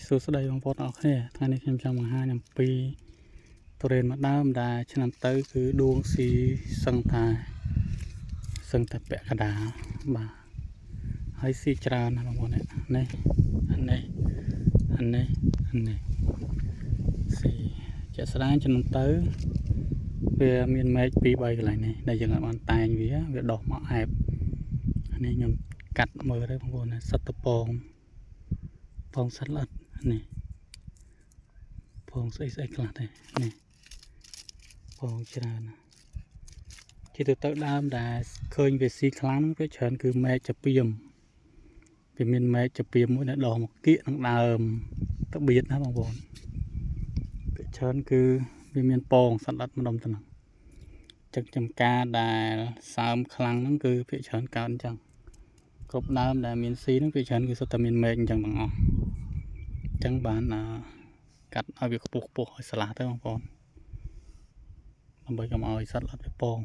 សួស្តីបងប្អូនអរគ្នាថ្ងៃនេះខ្ញុំចង់បង្ហាញអំពីទុរេនមួយដើមដែលឆ្នាំទៅគឺដួងស៊ីសឹងថាសឹងតែពាក់កណ្ដាលបាទហើយស៊ីច្រើនណាស់បងប្អូននេះនេះអានេះអានេះអានេះស៊ីជាក់ស្ដែងឆ្នាំទៅវាមានមែក2 3កន្លែងនេះដែលយើងអាចបានតែងវាវាដុះមកអែបអានេះខ្ញុំកាត់មើលទៅបងប្អូនណាសិតតពងពងសិតល្អិតនេះ ពងស្អីស្អីខ្លះទេនេះពងច្រើនណាស់ជាទៅទៅដើមដែលឃើញវាស៊ីខ្លាំងវាច្រើនគឺមែកចាពីមវាមានមែកចាពីមមួយដែលដុះមកគៀកនឹងដើមតបៀតណាបងប្អូនវាច្រើនគឺវាមានពងសត្វល្អិតម្ដុំទៅហ្នឹងចឹងចំការដែលសើមខ្លាំងហ្នឹងគឺភាគច្រើនកើតអញ្ចឹងគ្រប់ដើមដែលមានស៊ីហ្នឹងភាគច្រើនគឺសុទ្ធតែមានមែកអញ្ចឹងទាំងអស់អញ្ចឹងបានអា កាត់ឲ្យវាខ្ពស់ខ្ពស់ឲ្យស្លាស់ទៅបងប្អូនដើម្បីកុំឲ្យសត្វល្អិតវាពង